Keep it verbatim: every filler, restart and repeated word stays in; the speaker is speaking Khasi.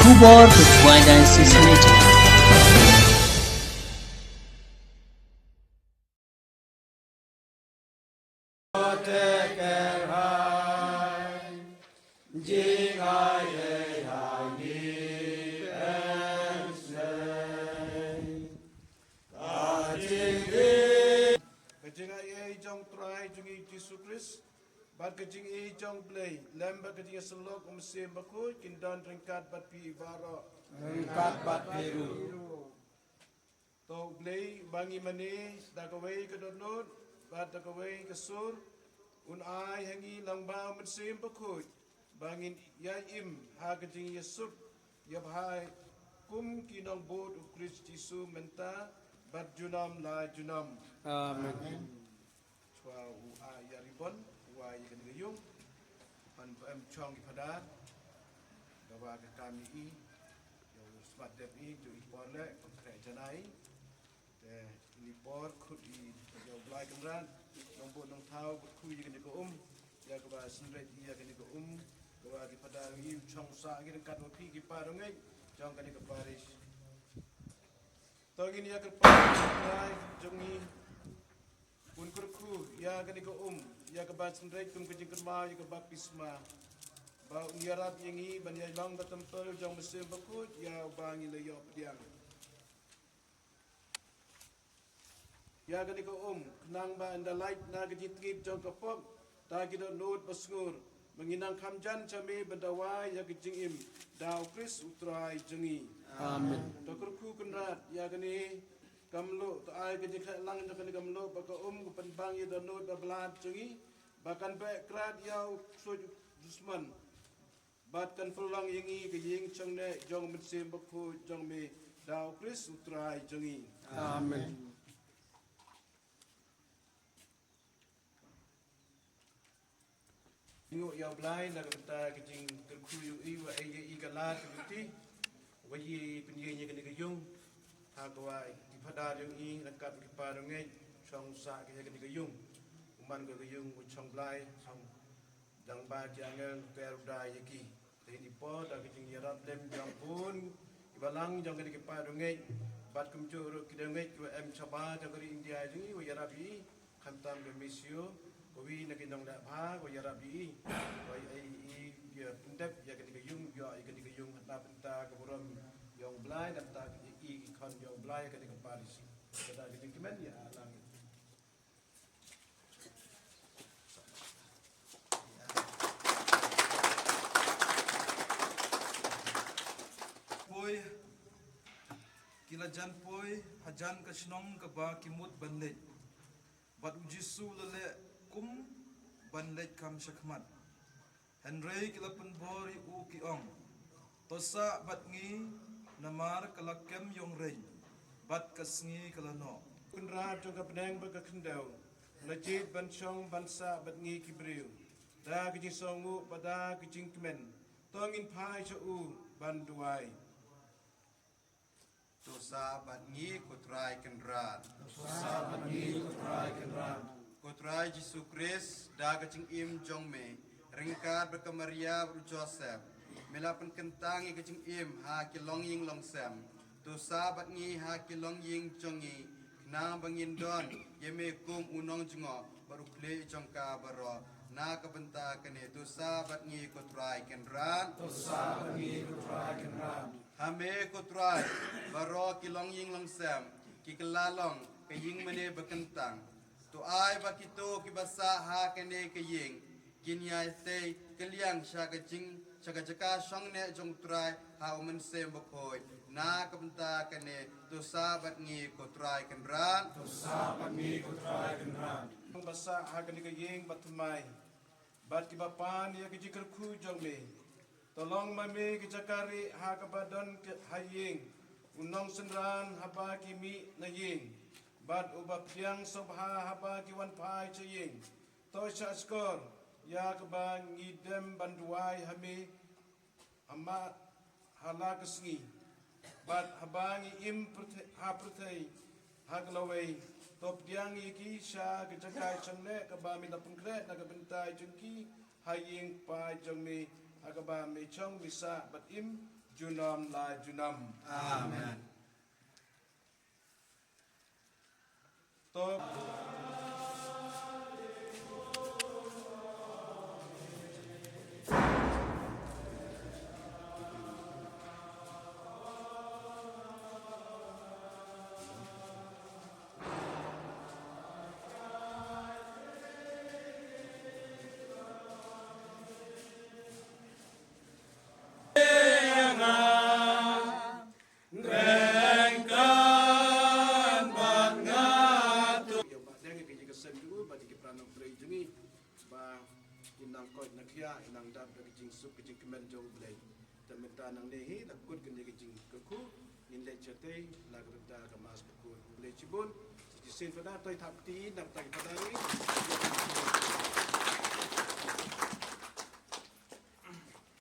Khubor ka Khwai Diocese Radio. Ka jingaiei jong Trai jong ngi Jisu Khrist bad ka jingaiei jong Blei lem bad ka jingïasyllok u Mynsiem Bakhuid kin don ryngkat bad phi baroh. Ryngkat bad phi ruh. To u Blei ba ngi mane da kawei ka dohnud bad da kawei ka sur un ai ha ngi lang ba u Mynsiem Bakhuid ba ngin ïai im ha ka jingïasuk ïabha kum ki nongbud u Khrist Jisu mynta bad junom la junom. Amen. Chwa u ai ïa ribbon u ai ïa kane ka ïung. Ban em chong ki phadar. Ka ba ka kam ïa i. Ïa u smat dep i ju i por le kon kre janai. Te ini por khut i ïa u Blai Kynrad nongbud nongthaw khut khu ïa kane ka um. Ïa ka ba synreit ïa kane ka um ka ba ki phadar i u chong sa ngi ryngkat wa phi ki parangeit jong kane ka parish. To ngin ïa kyrpad Trai jong ngi un kyrkhu ïa kane ka um ïa ka ba synreit kum ka jingkynmaw ïa ka baptisma. Ba un ïarap ïa ngi ban ïa long ka templ jong Mynsiem Bakhuid ïa u ba ngi la ïoh pdiang. Ïa kane ka um khnang ba ynda lait na ka jingtngit jong ka pop da ki dohnud ba sngur ba ngin nang kham jan cha me ban dawa ïa ka jingim da u Khrist u Trai jong ngi. Amen. To kyrkhu Kynrad ïa kane ka mluh to ai ka jingkheh lang jong kane ka mluh ba ka um ka pynbang ïa dohnud ba blat jong ngi ba kan beh krad ïa u ksuid u dusman. Bad kan pynlong ïa ngi ka ïing chongneh jong Mynsiem Bakhuid jong me da u Khrist u Trai jong ngi. Amen. Ngi ïa u Blai na ka bynta ka jingkyrkhu ïa u i wa ei ïa i ka lad ka bynti wa i pynïeng ïa kane ka ïung ha ka wa ki phadar ïa u i na ka ki parangeit chong sa ka ïa kane ka ïung. U man ka ka ïung u chong Blai chong Dang ba ki angel per u da ïa ki. Te ini por da ki jingïarap lem jong bun ki balang jong ki ki parangeit bad kumjuh ruh ki dangeit ki wa em chaba jong ka ri India jong i wa ïarap i. Khamtam ka misio ko wi na ki nong da bha wa ïarap i. Wa i i ïa pyndep ïa ka ni ka yung ïa ka ni ka yung na bynta ka burom jong Blai na bynta i ki khon jong Blai ka ni ka paris. Ka da ki jingkmen ïa alang. Poi, ki la jan poi hajan ka shnong kaba ki mut ban leit. Bad u Jisu u la leh kum ban leit kam shakhmat. Hynrei ki la pynbor ïa u ki ong, to sah bad ngi, namar ka la kem ïong reiñ bad ka sngi ka la noh. Kynrad jong ka bneng bad ka khyndew la jied ban shong ban sah bad ngi ki briew da ka jingsngewnguh bad da ka jingkmen. To ngin phai sha u ban duwai. To sah bad ngi, ko Trai Kynrad. To sah bad ngi, ko Trai Kynrad. Ko Trai Jisu Khrist, da ka jingim jong me, ryngkat bad ka Maria bad u Joseph, me la pynkyntang ïa ka jingim ha ki longïing longsem. To sah bad ngi ha ki longïing jong ngi, khnang ba ngin don ïa me kum u nongjngoh bad u khlieh jong ka baroh. Na ka bynta kane, to sah bad ngi, ko Trai Kynrad. To sah bad ngi, ko Trai Kynrad. Ha me, ko Trai, baroh ki longïing longsem ki kylla long ka ïing mane ba kyntang. To ai ba kito kiba sah ha kane ka ïing kin ïai tei kylliang sha ka jing, sha ka jaka shongneh jong u Trai ha u Mynsiem Bakhuid. Na ka bynta kane, to sah bad ngi, ko Trai Kynrad. To sah bad ngi, ko Trai Kynrad. Ba sah ha kane ka ïing ba thymmai bad kiba pan ïa ka jingkyrkhu jong me. To long ma me ka jaka rieh ha kaba don ha ïing, u nongsynran haba ki mih na ïing, bad uba pdiang sngewbha haba ki wan phai sha ïing. To shahshkor ïa kaba ngi dem ban duwai ha me ha ma ha la ka sngi bad haba ngi im pyrthei, ha pyrthei ha ka lawei. To pdiang ïa ki sha ka jaka shongneh kaba me la pynkhreh na ka bynta jong ki ha ïing kpa jong me, ha kaba me shong me sah bad im Junom la junom. Amen. To. Ïa ba dang ïa ka jingïaseng jong u bad ïa ki para nongtrei jong ngi ba kin nang koit na khia, kin nang dap da ka jingsuk ka jingkmen jong U Blei. Te mynta nangne hi la kut kane ka jingkyrkhu, ngin leit shatei na ka bynta ka Mass bakhuid. U Blei shibun. Sa shisien Father, to ïa thap kti na ka bynta ki Father hi.